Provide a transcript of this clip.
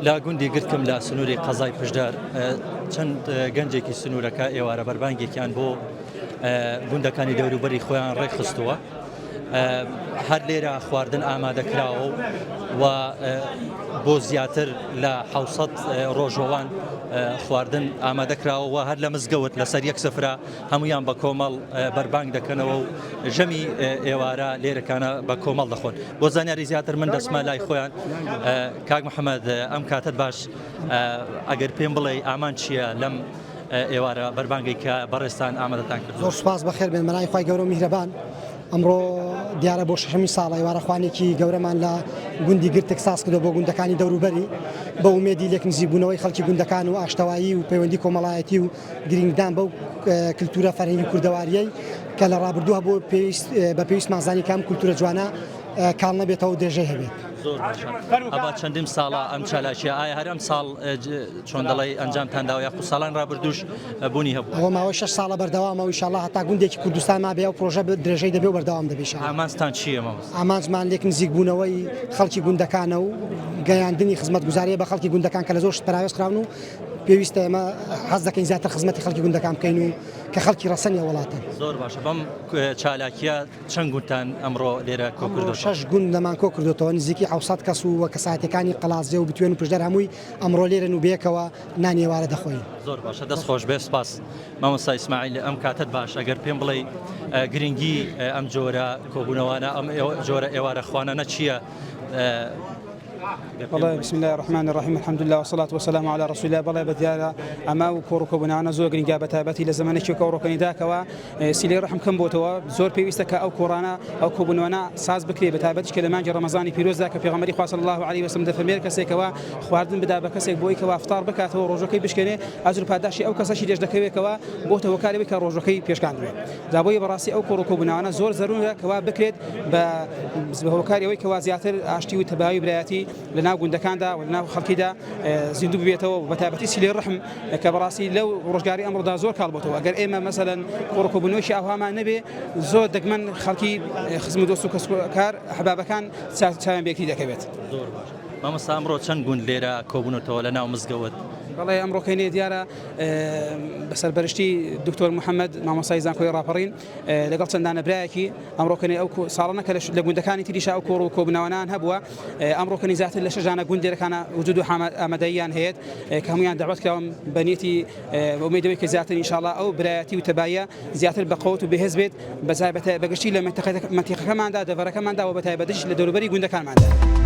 لە گوندی گرتکم لە سنووری قەزای پشدەر چەند گەنجێکی سنوورەکە ئێوارە بەربانگێکیان بۆ گوندەکانی دەوروبەری خۆیان ڕێکخستووە. هەر لێرە خواردن ئامادەکراوە و بۆ زیاتر لە 600 ڕۆژوەوان خواردن ئامادەکراوە و هەر لە مزگەوت لەسەر یەک سفرە هەمویان بە کۆمەڵ بەربانگ دەکەنەوە و ژەمی ئێوارە لێرەکانە بە کۆمەڵ دەخۆن بۆ زانیاری زیاتر من دەچمە لای خۆیان کاک محەممەد ئەم کاتت باش ئەگەر پێم بڵێ ئامان چییە لەم ئێوارە بەربانگەی کە بەڕێزتان ئامادەتان کردووە؟ زۆر سوپاس بەخێر بێن بەناوی خوای گەورە و میهرەبان ئەمڕۆ دیارە بۆ شەشەمین ساڵە ئێوارەخوانێکی گەورەمان لە گوندی گرتک ساز کردووە بۆ گوندەکانی دەوروبەری بە ئومێدی لێک نزیکبوونەوەی خەڵکی گوندەکان و ئاشتەوایی و پەیوەندی کۆمەڵایەتی و گرنگدان بەو کلتورە فەرهەنگی کوردەواریەی کە لە ڕابردوو هەبوو پێویست بە پێویستمان زانی کە ئەم کلتورە جوانە کاڵ نەبێتەوە و درێژەی هەبێت. زۆر باشە ئەوە چەندین ساڵە ئەم چالاکیە ئایا هەر ئەم ساڵ چۆن دەڵێی ئەنجامتان داوە یاخود ساڵان ڕابردووش بوونی هەبوو؟ ئەوە ماوەی شەش ساڵە بەردەوامە و ئیشاڵڵا هەتا گوندێکی کوردستان مابێ ئەو پرۆژە درێژەی دەبێ و بەردەوام دەبێ ئیشاڵڵا. ئامانجتان چییە مامۆستا؟ ئامانجمان لێک نزیکبوونەوەی خەڵکی گوندەکانە و گەیاندنی خزمەتگوزارییە بە خەڵکی گوندەکان کە لە زۆر شت پەراوێز خراون و پێویستە ئێمە حەز دەکەین زیاتر خزمەتی خەڵکی گوندەکان بکەین و کە خەڵکی ڕەسەنی ئەو وڵاتەن. زۆر باشە بەم چالاکییە چەند گوندتان ئەمڕۆ لێرە کۆ ئەمڕۆ کردۆتەوە؟ شەش گوندمان کۆ کردۆتەوە نزیکی 700 کەس و وە کەسایەتیەکانی قەڵادزێ و بتوێن و پشدەر هەمووی ئەمڕۆ لێرەن و بەیەکەوە نانی ئێوارە دەخۆین. زۆر باشە دەست خۆش بێ سپاس. مامۆستا ئیسماعیل ئەم کاتەت باش ئەگەر پێم بڵێی گرنگی ئەم جۆرە کۆبوونەوانە ئەم جۆرە ئێوارە خوانانە چییە؟ بەڵێ بسم الله الرحمن الرحیم الحمد لله والصلاة والسلام على رسول الله بەڵێ بەدیارە ئەمە و کۆڕ و کۆبوونەوانە زۆر گرنگە بە تایبەتی لە زەمەنێکی کە ئەوڕۆکەنی داکەوە سیلەی ڕەحم کەم بۆتەوە زۆر پێویستە کە ئەو کۆڕانە ئەو کۆبوونەوانە ساز بکرێ بە تایبەتیش کە لە مانگی ڕەمەزانی پیرۆزدا کە پێغەمبەری خوا صلی الله علیه وسلم دەفەرمێت کەسێکەوە خواردن بدا بە کەسێک بۆی کەوا افطار بکاتەوە ڕۆژەکەی بشکێنێ ئەجر و پاداشی ئەو کەسەشی لێش دەکەوێتەوە بۆتە هۆکاری ئەوەی کە ڕۆژەکەی پێشکاندبێت جا بۆیە بەڕاستی ئەو کۆڕ و کۆبوونەوانە زۆر زەرورە کەوا بکرێت بە هۆکاری ئەوەی کەوا زیاتر ئاشتی و تەبایی و برایەتی لە ناو گوندەکاندا و لە ناو خەڵکیدا زیندوو ببێتەوە و بەتایبەتی سیلەی ڕەحم کە بەڕاستی لەو ڕۆژگاری ئەمڕۆدا زۆر کاڵ بۆتەوە ئەگەر ئێمە مەسەلەن کۆڕ و کۆبوونەوەیەکی ئاوهامان نەبێ زۆر دەگمەن خەڵکی خزم و دۆست و کەسوکار ئەحبابەکان چاویان بەیەکتری دەکەوێت. زۆر باش مامۆستا ئەمڕۆ چەند گوند لێرە کۆبوونەتەوە لە ناو مزگەوت؟ بەڵێ ئەمڕۆ کەینێ دیارە بە سەرپەرشتی دکتۆر محەممەد مامۆستای زانکۆی ڕاپەڕین لەگەڵ چەند دانە برایەکی ئەمڕۆ کەنێ ئەو ساڵانە کە لە گوندەکانی تریشا ئەو کۆڕ و کۆبوونەوانان هەبووە ئەمڕۆ کەنی زیاتر لە شەژانە گوندێرەکانە وجود و ئامادەییان هەیە کە هەمویان دەعوەت کراون بە نیەتی ئومێدەوەی کە زیاتر ئینشاڵا ئەو برایەتی و تەبایە زیاتر بە قوت و بەهێز بێت بە بەگشتی لە مەنتیقەکەماندا دەڤەرەکەماندا و بە تایبەتیش لە دەوروبەری گوندەکانماندا.